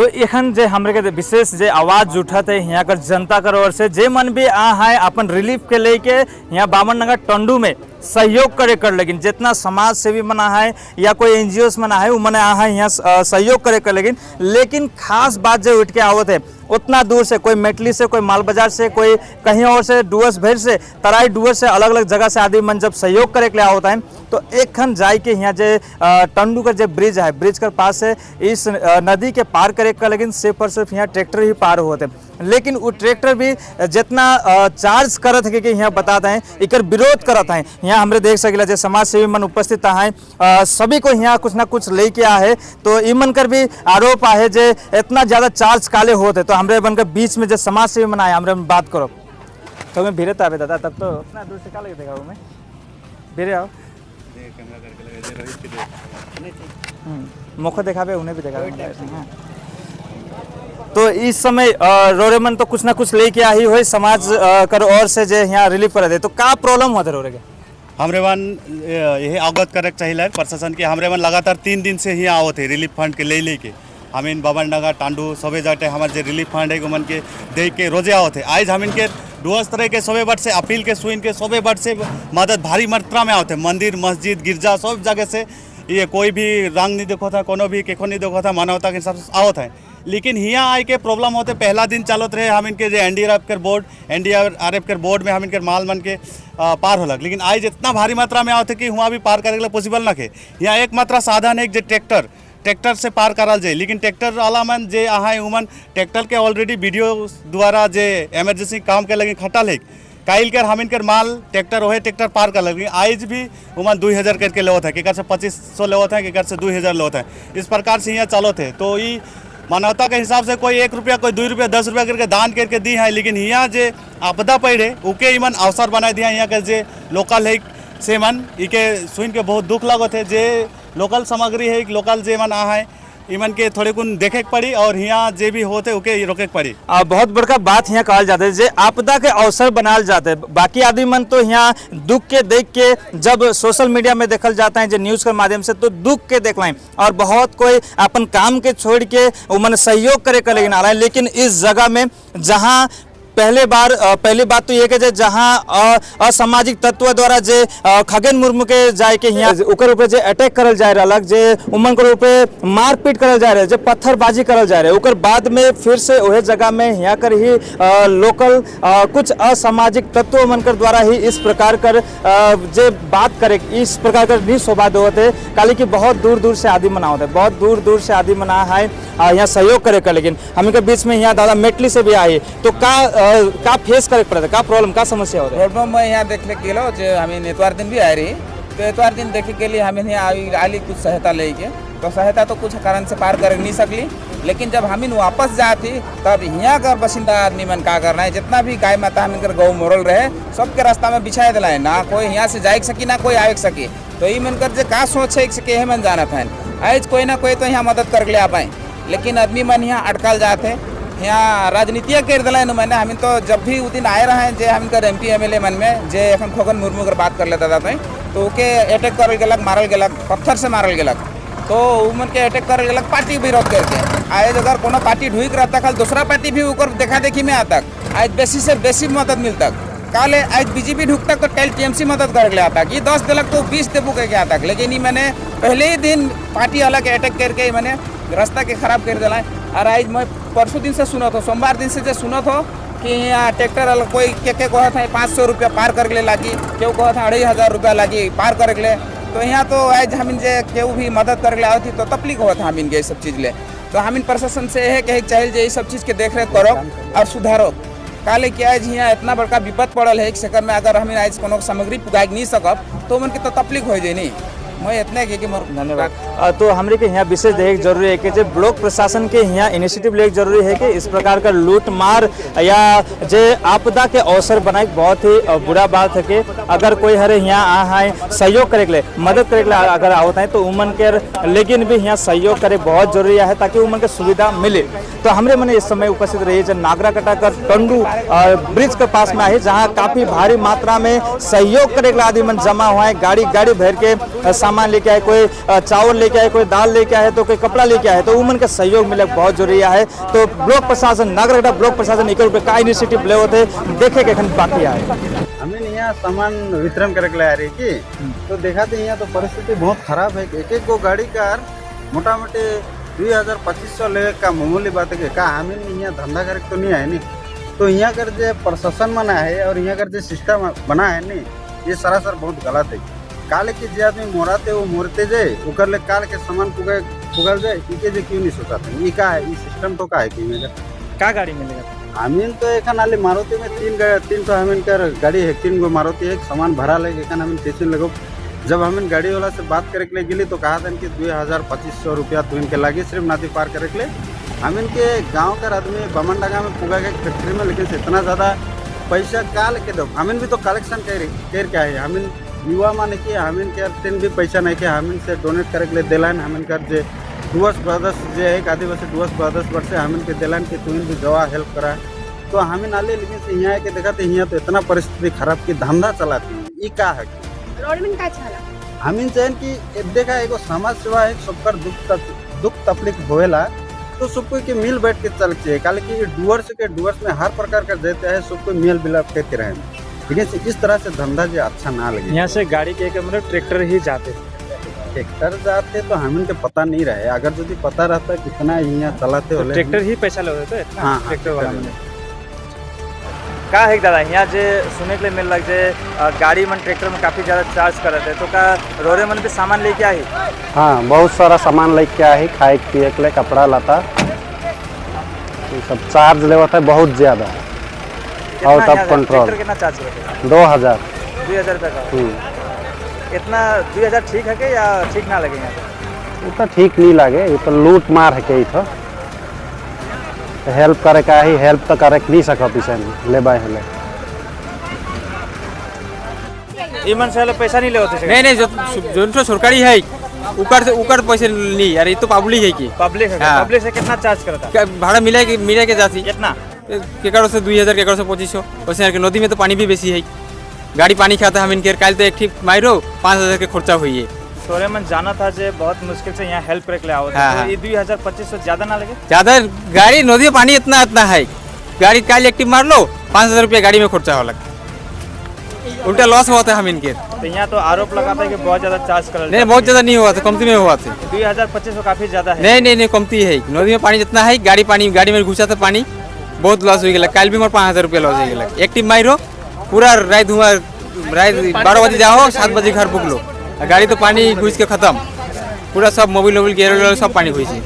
तो एखन जे हमरे के विशेष जे आवाज उठत है यहाँ कर जनता कर ओर से, जे मन भी आ है अपन रिलीफ के लेके यहाँ बामनडंगा टंडू में सहयोग करे कर, लेकिन जितना समाज सेवी मना है या कोई एनजीओ मना है, वो मने आ है यहाँ सहयोग करे कर, लेकिन लेकिन खास बात जो उठ के आवत है, उतना दूर से, कोई मेटली से, कोई माल बाजार से, कोई कहीं और से, डुअर्स भर से, तराई डुअर्स से, अलग अलग जगह से आदमी मन जब सहयोग करे के लिए आवत है, तो एक खन जाए के यहाँ जे टंडू का जो ब्रिज है, ब्रिज के पास से इस नदी के पार करे का, लेकिन सिर्फ और सिर्फ यहाँ ट्रैक्टर ही पार होते। लेकिन वो ट्रैक्टर भी जितना चार्ज करत है कि यहाँ बताते हैं, इकर विरोध करत हैं। यहाँ हमरे देख सकिला जे समाज सेवी मन उपस्थित हैं, सभी को यहाँ कुछ ना कुछ लेके आए, तो ई मन कर भी आरोप आहे जे इतना ज़्यादा चार्ज काले होते। तो हमरे मन के बीच में जो समाज सेवी मन आए, हमरे बात करो। तो मैं भीरे तो आवे दादा, तब तो उतना दूर से का लगे देखा मैं भीरे आओ। मुख देखाबे, उन्हें भी देखाबे। हाँ। तो इस समय रोरेमन तो कुछ ना कुछ लेके आई हुई समाज कर और से जे यहाँ रिलीफ कर दे, तो का प्रॉब्लम होते रोरे के? हमरे वन यही अवगत करे के चाहिए प्रशासन के, हमरे वन लगातार 3 दिन से ही आवत है रिलीफ फंड के ले लेके। हम इन बामनडंगा, टांडू सबे जाते हमारे जो रिलीफ फंड है, मन के दे के रोजे आवत है। आज हम इनके डुअर्स तरह के सबे बट से अपील के सुन के सबे बट से मदद भारी मात्रा में आवत है। मंदिर, मस्जिद, गिरजा सब जगह से, ये कोई भी रंग नहीं देखो था, कोनो भी केको नहीं देखो था, मानवता के हिसाब से आवत है। लेकिन हियाँ आए के प्रॉब्लम होते, पहला दिन चलत रहे, हम इनके जो एनडीआरएफ के बोर्ड, एनडीआरएफ के बोर्ड में हम इनके माल मन के पार होलक। लेकिन आज इतना भारी मात्रा में आवत है कि हुआ भी पार करे के लिए पॉसिबल न के। यहाँ एकमात्र साधन है जे ट्रैक्टर, ट्रैक्टर से पार करल जाए। लेकिन ट्रैक्टर वाला मन जे अहाँ उमन ट्रैक्टर के ऑलरेडी वीडियो द्वारा जे इमरजेंसी काम के लगे खटल है। काइल कर हम इनकर माल ट्रैक्टर वही ट्रैक्टर पार कर लगे। आज भी उमन 2000 करके लेवत है, केकर से 2500 लेवत है, केकर से 2000 लेवत है। इस प्रकार से यहाँ चलत है। तो ये मानवता के हिसाब से कोई 1 रुपया, कोई 2 रुपया, 10 रुपया करके दान करके दी है। लेकिन यहाँ जे आपदा पड़े, उके इमन अवसर बना दिया। यहाँ के जे लोकल है से मन इके सुन के बहुत दुख लागत है। जे लोकल सामग्री है, लोकल जे मन आ है, इमन के थोड़े कुन देखे के पड़ी और यहाँ जे भी होते उके रोके के पड़ी। बहुत बड़का बात यहाँ कहल जाते है जे आपदा के अवसर बनाल जाते है। बाकी आदमी मन तो यहाँ दुख के देख के जब सोशल मीडिया में देखल जाता है, जो न्यूज़ के माध्यम से, तो दुख के देख लें और बहुत कोई अपन काम के छोड़ के वो मन सहयोग करे के लेकिन आ रहा है। लेकिन इस जगह में जहाँ पहले बार पहली बात तो ये कि जे जहाँ असामाजिक तत्व द्वारा जे खगेन मुर्मू के जाए के यहाँ ओकर ऊपर जे अटैक करल जाए रहलक, जे उमन के ऊपर मारपीट करल जाए रहे, जे पत्थरबाजी करल जाए रहे, ओकर बाद में फिर से वही जगह में यहाँ कर ही लोकल कुछ असामाजिक तत्व मन कर द्वारा ही इस प्रकार कर जे बात करे, इस प्रकार कर नहीं शोभा देवत है। काली कि बहुत दूर दूर से आदमी मना होते, बहुत दूर दूर से आदमी मना है यहाँ सहयोग करे का। लेकिन हम के बीच में यहाँ दादा मेटली से भी आई, तो का फेस करे पड़ता, का प्रॉब्लम, का समस्या होता है? प्रॉब्लम मैं यहाँ देखने के गेलो जे हमें एतवार दिन भी आ रही, तो एतवार दिन देखे के लिए हमें यहाँ आई आली कुछ सहायता लेके, तो सहायता तो कुछ कारण से पार कर नहीं सकली। लेकिन जब हम वापस जाती, तब यहाँ कर बसिंदा आदमी मन का करना है, जितना भी गाय माता हम इनकर गौ मोरल रहे, सबके रास्ता में बिछाए दिलाए। ना कोई यहाँ से जाए सकी, ना कोई आए सकी। तो ये मन कर जे का सोच है के मन जानत है। आज कोई ना कोई तो यहाँ मदद कर ले आ पाए, लेकिन आदमी मन यहाँ अटकल जाते, यहाँ राजनीतियाँ कर दिला। मैंने हम तो जब भी उ दिन आए रहे हैं जे हम कर एमपी एमएलए मन में जे एखन खोगन मुर्मू कर बात कर लेता था, तो ओके अटैक करल गेलक, मारल गेलक, पत्थर से मारल गेलक। तो उ मन के अटैक करल गेलक पार्टी विरोध करके। आज अगर कोनो पार्टी ढुक रहता, कल दूसरा पार्टी भी ओकर देखा देखी में आता, आज बेसी से बेसी मदद मिलता। काले आज बीजेपी ढुकता तो कल टीएमसी मदद कर ले आता कि 10 दिलक तो 20 देबू के आता। लेकिन ये मैंने पहले ही दिन पार्टी वाला के अटैक करके मैंने रास्ता के खराब कर दिला। और आज मैं परसों दिन से सुनत हो, सोमवार दिन से जो सुनत हो कि यहाँ ट्रैक्टर वाला कोई के कहत है 500 रुपया पार कर ले लागी, केहू कहत है 2500 रुपया लागी पार कर ले। तो यहाँ तो आज हम जे केहू भी मदद कर ले आवती तो तकलीफ होत हम इनके ये सब चीज़ ले। तो हम इन प्रशासन से यह कहे चाहिए जे ये सब चीज़ के देख रेख करो और सुधारो। काले कि आज यहाँ इतना बड़का विपद पड़ल है, एक सेकंड में अगर हम आज कोनो सामग्री पुगाए नहीं सकब तो मन के तो तकलीफ हो जाए। नहीं, मैं इतने के कि मोर धन्यवाद। तो हमरे के यहाँ विशेष देखे के जरूरी है कि जे ब्लॉक प्रशासन के यहाँ इनिशिएटिव लेके जरूरी है कि इस प्रकार का लूट मार या जे आपदा के अवसर बनाए, बहुत ही बुरा बात है कि अगर कोई हरे यहाँ आ है सहयोग करे के लिए, मदद करे के लिए अगर आवत है, तो उमन के लेकिन भी यहाँ सहयोग करे बहुत जरूरी है ताकि उमन के सुविधा मिले। तो हमरे मने इस समय उपस्थित रही है नागराकाटा कर टंडू ब्रिज के पास में है, जहाँ काफी भारी मात्रा में सहयोग करे के लिए आदमी मन जमा हुआ है। गाड़ी गाड़ी भर के सामान सामान लेके आए, कोई चावल लेके आए, कोई दाल लेके आए, तो कोई कपड़ा लेके आए, तो उमन के सहयोग मिले बहुत जरूरी है। तो ब्लॉक प्रशासन, नागरकटा ब्लॉक प्रशासन एकर ऊपर का इनिशिएटिव ले होते, देखे के एखन बाकी आए। हमें यहाँ सामान वितरण करे के लिए आ रही की तो देखा थे, यहाँ तो परिस्थिति बहुत खराब है। एक एक गो गाड़ी का मोटा मोटी 2000-2500 ले का मामूली बात है का? हमें यहाँ धंधा करे के तो नहीं आए नहीं। तो यहाँ कर जो प्रशासन बना है और यहाँ कर जो सिस्टम बना है नहीं, ये सरासर बहुत गलत है। काले के जे आदमी मोराते वो मोरते जे ओकर ले काल के सामान पुगल पुगल जाए, इके जे क्यों नहीं सोचाते? ये का है? ये सिस्टम तो का है कि मेरा का गाड़ी मिलेगा? हमीन तो एखन आले मारुति में तीन ठो हमीन कर गाड़ी है, तीन गो मारुति है, सामान भरा ले एखन हमीन स्टेशन लगो। जब हमीन गाड़ी वाला से बात करे के लिए गेली तो कहा था कि 2000-2500 रुपया तुइन के लागी सिर्फ नदी पार करे के लिए। हमीन के गांव कर आदमी बमनडंगा में पुगा के फैक्ट्री में, लेकिन इतना ज़्यादा पैसा का लेके दो? हमीन भी तो कलेक्शन कर कर के आए। हमीन युवा माने कि हमीन के तीन भी पैसा नहीं के हमीन से डोनेट करे के लिए दिलन। हमीन कर जे डुअर्स ब्रदर्स जे है, आदिवासी डुअर्स ब्रदर्स पर से हमीन के दिलन कि तुम भी जवा हेल्प करा। तो हमीन आले, लेकिन से यहाँ के देखा तो यहाँ तो इतना परिस्थिति खराब की धंधा चलाती है। ये का है? रोड में का छाला? हमीन चाहें कि एक देखा एगो समाज सेवा है, सबकर दुख तकलीफ होएला तो सबको के मिल बैठ के चल चाहिए। काले कि डुअर्स के डुअर्स में हर प्रकार का देते हैं, सबको मेल मिलाप करके रहे, लेकिन से इस तरह से धंधा जो अच्छा ना लगे। यहाँ से गाड़ी के एक मतलब ट्रैक्टर ही जाते? ट्रैक्टर जाते तो हमीन के पता नहीं रहे। अगर यदि पता रहता कितना यहाँ चलाते तो होले। ट्रैक्टर ही पैसा ले होते? हाँ, ट्रैक्टर वाला ट्रैक्टर। मने का है दादा, यहाँ जे सुने के लिए मिल लग जे गाड़ी मन ट्रैक्टर में काफ़ी ज़्यादा चार्ज करते है, तो का रोरे मन भी सामान लेके आई? हाँ, बहुत सारा सामान लेके आई, खाए पिए के लिए, कपड़ा लता, ये सब। चार्ज लेवत है बहुत ज़्यादा, आउट ऑफ कंट्रोल। ट्रैक्टर कितना चार्ज करते हैं? 2000। 2000 रुपये का? इतना 2000 ठीक है कि या ठीक ना लगे यहाँ पे? वो तो ठीक नहीं लगे, ये तो लूट मार है के। ये तो हेल्प करे का ही हेल्प तो करे नहीं सकत इसे ले बाय हेले। इमन से पैसा नहीं ले होते? नहीं नहीं, जो जो तो सरकारी है उकर से उकर पैसे नहीं यार, ये तो पब्लिक है की। पब्लिक है। हाँ। पब्लिक से कितना चार्ज करता? क्या भाड़ा मिला के मिला के जाती। कितना? केकरो से 2000, केकरो से 2500 वैसे यार। नदी में तो पानी भी बेसी है, गाड़ी पानी खाता हम इनके। काल तो एक ठीक मारो 5000 के खर्चा हुई है। तोरे मन जाना था जे बहुत मुश्किल से यहाँ हेल्प करे के लिए आओ। हाँ, तो हाँ। ये 2000-2500 ज्यादा ना लगे? ज्यादा गाड़ी, नदी में पानी इतना इतना है, गाड़ी काल एक मार लो 5000 रुपया गाड़ी में खर्चा हो लग, उल्टा लॉस हुआ था हम इनके। तो यहाँ तो आरोप लगाता है कि बहुत ज्यादा चार्ज कर। नहीं, बहुत ज्यादा नहीं हुआ था, कमती में हुआ था। 2000-2500 काफी ज्यादा है। नहीं नहीं नहीं, कमती है। नदी में पानी जितना है, गाड़ी पानी गाड़ी में घुसा था पानी, बहुत लॉस हो गया। कल भी मोर 5000 रुपया लॉस हो गया। एक टीम मारो पूरा रात हुआ, रात 12 बजे जाओ, 7 बजे घर पुगलो, गाड़ी तो पानी घुस के खत्म पूरा, सब मोबिल वोबिल गेयर सब पानी घुसी।